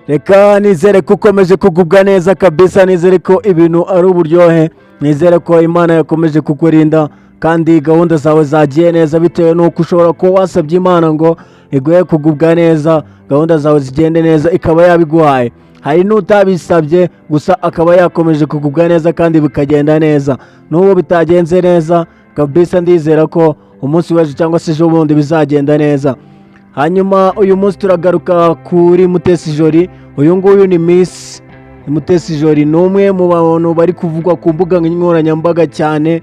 Reka nizere ko ukomeje kugubwa neza kabisa, nizere ko ibintu ari uburyohe, nizere ko Imana yakomeje kukurinda kandi gahunda zawe zagiye neza, bitewe n'uko ushobora kuba wasabye Imana ngo iguhe kugubwa neza, gahunda zawe zigende neza, ikaba yabiguhaye. Hari n'utabisabye, gusa akaba yakomeje kugubwa neza kandi bikagenda neza. N'ubu bitagenze neza kabisa, ndizera ko umunsi w'ejo cyangwa se ejo bundi bizagenda neza. Hanyuma uyu munsi turagaruka kuri Mutesi Jolly. Uyu nguyu ni Miss Mutesi Jolly, ni umwe mu bantu bari kuvugwa ku mbuga nkoranyambaga cyane.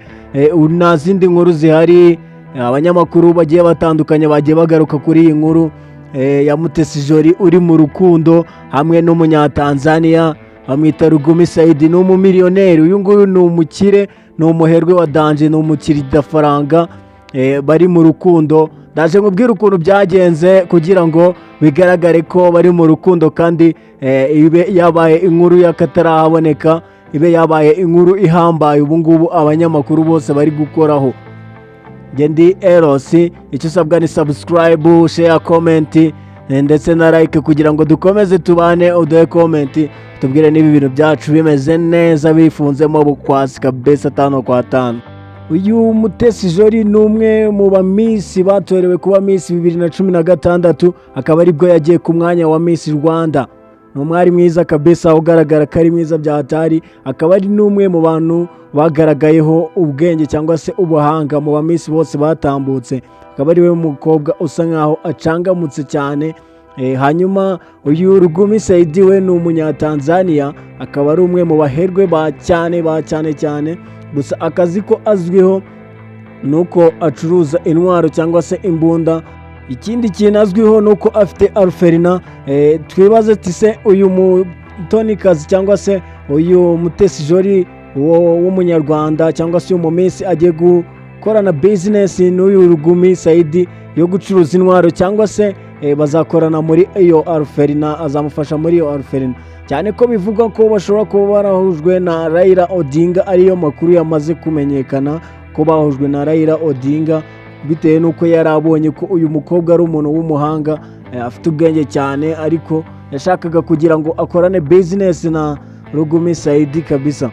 Nta zindi nkuru zihari. Abanyamakuru bagiye batandukanye bagiye bagaruka kuri iyi nkuru ya Mutesi Jolly uri mu rukundo hamwe n'Umunyatanzania bamwita Lugumi Saidi. Ni umumiliyoneri uyu nguyu, ni umukire, ni umuherwe wa danger, ni umukiridafaranga. Bari mu rukundo. Ndaje nkubwire ukuntu byagenze kugira ngo bigaragare ko bari mu rukundo, kandi ibe yabaye inkuru y'akatarahaboneka, ibe yabaye inkuru ihambaye ubu ngubu abanyamakuru bose bari gukoraho. Njye ndi Eros. Icyo usabwa ni subscribe, share, comment ndetse na like kugira ngo dukomeze tubane. Uduhe comment, tubwire niba ibintu byacu bimeze neza, bifunzemo bukwasi kabisa, tano kwa tano. Uyu Mutesi Jolly ni umwe mu ba Miss batorewe kuba Miss 2016, akaba aribwo yagiye ku mwanya wa Miss Rwanda. Ni umwari mwiza kabisa, ugaragara ko ari mwiza bya hatari, akaba ari n'umwe mu bantu bagaragayeho ubwenge cyangwa se ubuhanga mu ba Miss bose batambutse, akaba ari we mukobwa usa nkaho acangamutse cyane. Hanyuma uyu Lugumi Saidi we ni Umunyatanzania, akaba ari umwe mu baherwe ba cyane, ba cyane cyane. Gusa akazi ko azwiho ni uko acuruza intwaro cyangwa se imbunda. Ikindi kintu azwiho ni uko afite orphelinat. Twibaze ati: se uyu mutonikazi cyangwa se uyu Mutesi Jolly w'Umunyarwanda cyangwa se uyu mu Miss agiye gukorana business n'uyu Lugumi Saidi yo gucuruza intwaro, cyangwa se bazakorana muri iyo orphelinat, azamufasha muri iyo orphelinat? Cyane ko bivugwa ko bashobora kuba barahujwe na Raila Odinga, ariyo makuru yamaze kumenyekana ko bahujwe na Raila Odinga, bitewe n'uko yari abonye ko uyu mukobwa ari umuntu w'umuhanga, afite ubwenge cyane, ariko yashakaga kugira ngo akorane business na Lugumi Saidi kabisa.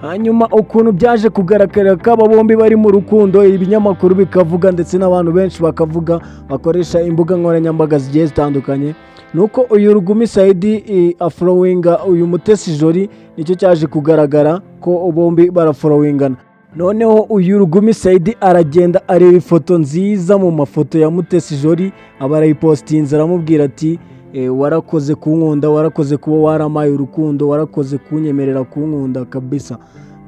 Hanyuma ukuntu byaje kugaragara ko aba bombi bari mu rukundo, ibinyamakuru bikavuga ndetse n'abantu benshi bakavuga bakoresha imbuga nkoranyambaga zigiye zitandukanye, ni uko uyu Lugumi Saidi afollowinga uyu Mutesi Jolly. Nicyo cyaje kugaragara ko bombi barafollowingana. Noneho uyu Lugumi Saidi aragenda areba ifoto nziza mu mafoto ya Mutesi Jolly, aba arayipostinze, aramubwira ati: "Warakoze kunkunda, warakoze kuba waramaye urukundo, warakoze kunyemerera kunkunda kabisa."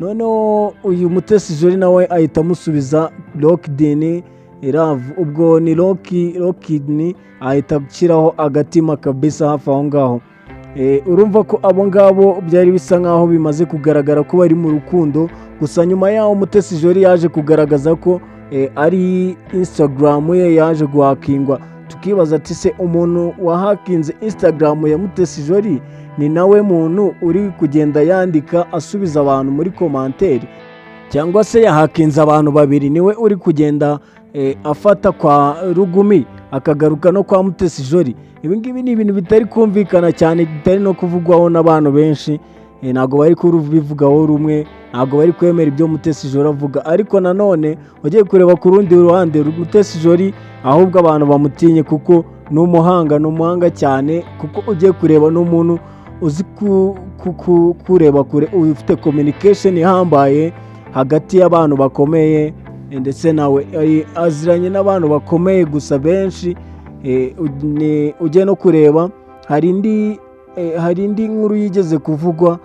Noneho uyu Mutesi Jolly nawe ahita amusubiza "Locked in love", ubwo ni locked in, ahita ashyiraho agatima kabisa hafi aho ngaho. Urumva ko abo ngabo byari bisa nkaho bimaze kugaragara ko bari mu rukundo. Gusa nyuma yaho Mutesi Jolly yaje kugaragaza ko ari Instagram ye yaje guhackingwa. Tukibaza ati: se umuntu wahackinze Instagram ya Mutesi Jolly ni nawe muntu uri kugenda yandika asubiza abantu muri commentaire, cyangwa se yahackinze abantu babiri, niwe uri kugenda afata kwa Lugumi akagaruka no kwa Mutesi Jolly? Ibi ngibi ni ibintu bitari kumvikana cyane, bitari no kuvugwaho n'abantu benshi. Ntabwo bari kubivugaho rumwe, ntabwo bari kwemera ibyo Mutesi Jolly avuga. Ariko nanone ugiye kureba ku rundi ruhande, Mutesi Jolly ahubwo abantu bamutinye kuko ni umuhanga, ni umuhanga cyane, kuko ugiye kureba ni umuntu uzi kureba kure, ufite communication ihambaye hagati y'abantu bakomeye, ndetse nawe aziranye n'abantu bakomeye gusa benshi. Ugiye no kureba hari indi nkuru yigeze kuvugwa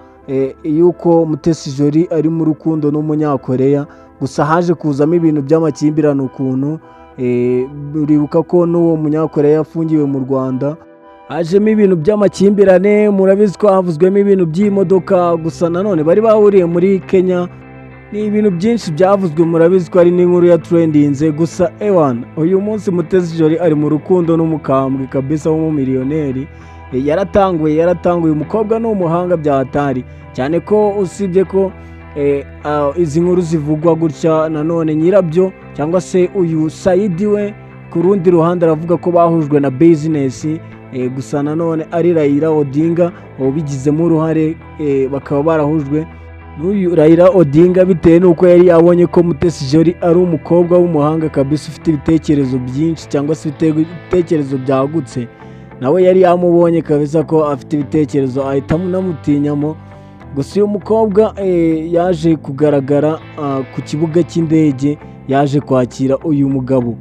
y'uko Mutesi Jolly ari mu rukundo n'Umunyakoreya, gusa haje kuzamo ibintu by'amakimbirane ukuntu. Uribuka ko n'uwo Munyakoreya yafungiwe mu Rwanda, hajemo ibintu by'amakimbirane. Murabizi ko havuzwemo ibintu by'imodoka, gusa nanone bari bahuriye muri Kenya. Ni ibintu byinshi byavuzwe, murabizi ko ari n'inkuru ya trendinze. Gusa ewana, uyu munsi Mutesi Jolly ari mu rukundo n'umukambwe kabisa w'umumiliyoneri. Yaratanguye, yaratanguye. Umukobwa ni umuhanga bya hatari cyane, ko usibye ko izi nkuru zivugwa gutya, nanone nyirabyo cyangwa se uyu Saidi we ku rundi ruhande aravuga ko bahujwe na business. Gusa nanone ari Raila Odinga ubigizemo uruhare, bakaba barahujwe n'uyu Raila Odinga bitewe n'uko yari yabonye ko Mutesi Jolly ari umukobwa w'umuhanga kabisa, ufite ibitekerezo byinshi cyangwa se ibitekerezo byagutse. Nawe yari yamubonye kabisa ko afite ibitekerezo, ahita anamutinyamo. Gusa uyu mukobwa yaje kugaragara ku kibuga cy'indege, yaje kwakira uyu mugabo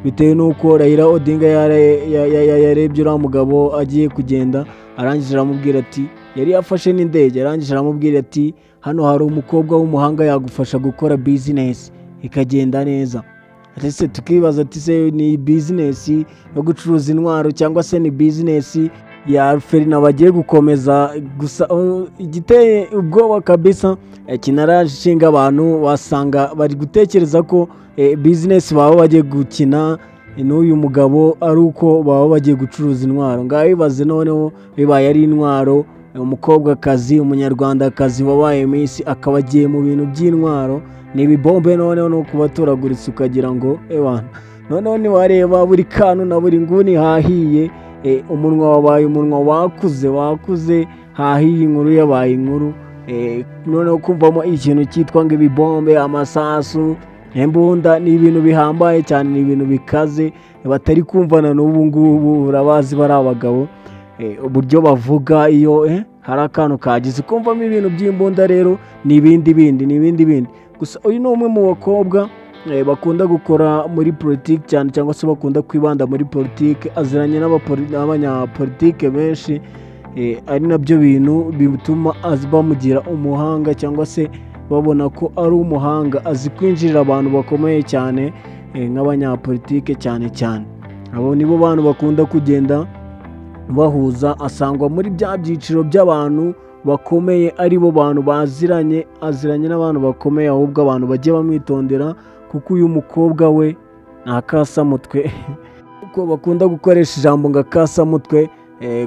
bitewe n'uko Raila Odinga yarebye uriya mugabo agiye kugenda, arangije aramubwira ati, yari yafashe n'indege, arangije aramubwira ati: "Hano hari umukobwa w'umuhanga yagufasha gukora business ikagenda neza." Ese tukibaza ati: "Se ni business yo gucuruza intwaro cyangwa se ni business ya Ferina bagiye gukomeza?" Gusa igiteye ubwoba kabisa, kinarashinga abantu, wasanga bari gutekereza ko business baba bagiye gukina n'uyu mugabo ari uko baba bagiye gucuruza intwaro. Ngaho ibaze noneho bibaye ari intwaro, umukobwakazi, umunyarwandakazi wabaye Miss akaba agiye mu bintu by'intwaro, ni ibibombe. Noneho ni ukubaturaguritse ukagira ngo ewana, noneho ntiwareba buri kantu na buri nguni hahiye. Umunwa wabaye umunwa, wakuze wakuze, hahiye, inkuru yabaye inkuru. Noneho kumvamo ikintu cyitwa ngo ibibombe, amasasu, imbunda, ni ibintu bihambaye cyane, ni ibintu bikaze batari kumvana n'ubu ngubu. Urabazi bari abagabo, uburyo bavuga iyo hari akantu kagize kumvamo ibintu by'imbunda. Rero ni ibindi bindi, ni ibindi bindi. Gusa uyu ni umwe mu bakobwa bakunda gukora muri politiki cyane cyangwa se bakunda kwibanda muri politiki, aziranye n'abanyapolitike benshi, ari nabyo bintu bituma bamugira umuhanga cyangwa se babona ko ari umuhanga, azi kwinjirira abantu bakomeye cyane, nk'abanyapolitike cyane cyane. Abo nibo bantu bakunda kugenda bahuza, asangwa muri bya byiciro by'abantu bakomeye, ari bo bantu baziranye, aziranye n'abantu bakomeye. Ahubwo abantu bajye bamwitondera kuko uyu mukobwa we ni akasamutwe, kuko bakunda gukoresha ijambo ngo akasamutwe.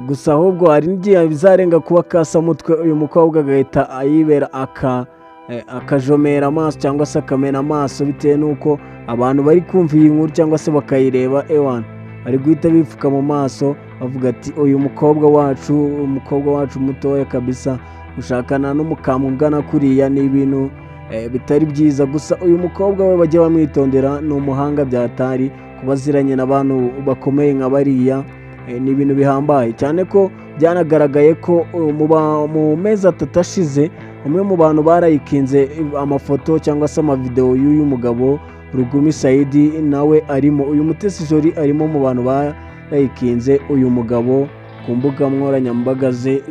Gusa ahubwo hari n'igihe bizarenga kuba akasamutwe, uyu mukobwa agahita ayibera akajomera amaso cyangwa se akamena amaso, bitewe n'uko abantu bari kumva iyi nkuru cyangwa se bakayireba, ewana bari guhita bipfuka mu maso bavuga ati: "Uyu mukobwa wacu, umukobwa wacu mutoya kabisa, gushakana n'umukambwe ungana kuriya ni ibintu bitari byiza." Gusa uyu mukobwa we bajye bamwitondera, ni umuhanga byatari. Kuba aziranye n'abantu bakomeye nka bariya ni ibintu bihambaye cyane, ko byanagaragaye ko mu mezi 3 ashize umwe mu bantu barayikinze amafoto cyangwa se amavidewo y'uyu mugabo Rugumi Saidi nawe arimo. Uyu Mutesi Jolly arimo mu bantu barayikinze uyu mugabo ku mbuga nkoranyambaga ze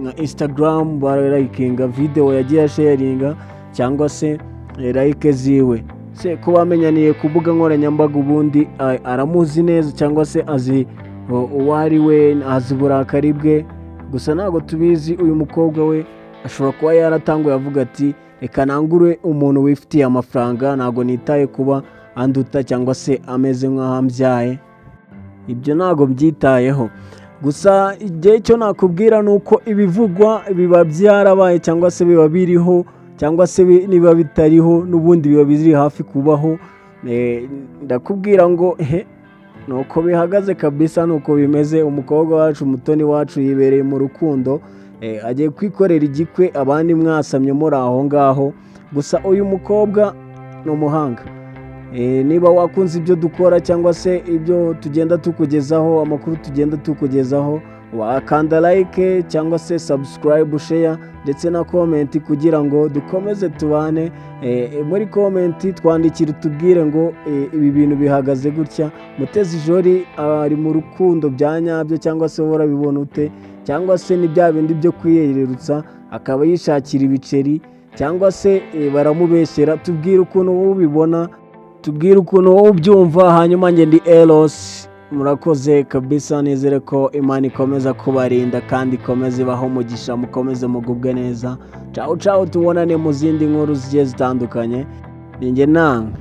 nka Instagram, barayikinga videwo yagiye asharinga cyangwa se like ziwe. Se ko bamenyaniye ku mbuga nkoranyambaga, ubundi aramuzi neza cyangwa se azi uwo ari we, azi uburakari bwe? Gusa ntabwo tubizi, uyu mukobwa we ashobora kuba yaratanguye avuga ati: "Reka nangure umuntu wifitiye amafaranga, ntabwo nitaye kuba anduta cyangwa se ameze nk'aho ambyaye, ibyo ntabwo mbyitayeho." Gusa igihe cyo nakubwira ni uko ibivugwa biba byarabaye cyangwa se biba biriho, cyangwa se niba bitariho n'ubundi biba biri hafi kubaho. Ndakubwira ngo he, nuko bihagaze kabisa, nuko bimeze. Umukobwa wacu, umutoni wacu, yibereye mu rukundo, agiye kwikorera igikwe, abandi mwasamye muri aho ngaho. Gusa uyu mukobwa ni umuhanga. Niba wakunze ibyo dukora cyangwa se ibyo tugenda tukugezaho, amakuru tugenda tukugezaho, wakanda like cyangwa se subscribe, share ndetse na comment kugira ngo dukomeze tubane. Muri comment twandikire utubwire ngo ibi bintu bihagaze gutya, Mutesi Jolly ari mu rukundo bya nyabyo cyangwa se wowe urabibona ute, cyangwa se ni bya bindi byo kwiyererutsa akaba yishakira ibiceri, cyangwa se baramubeshyera? Tubwire ukuntu wowe ubibona, tubwire ukuntu wowe ubyumva. Hanyuma njye ndi Eros, murakoze kabisa. Nizere ko Imana ikomeza kubarinda kandi ikomeze ibaho umugisha, mukomeze mugubwe neza. Cawu cawu, tubonane mu zindi nkuru zigiye zitandukanye. Ninjye namwe.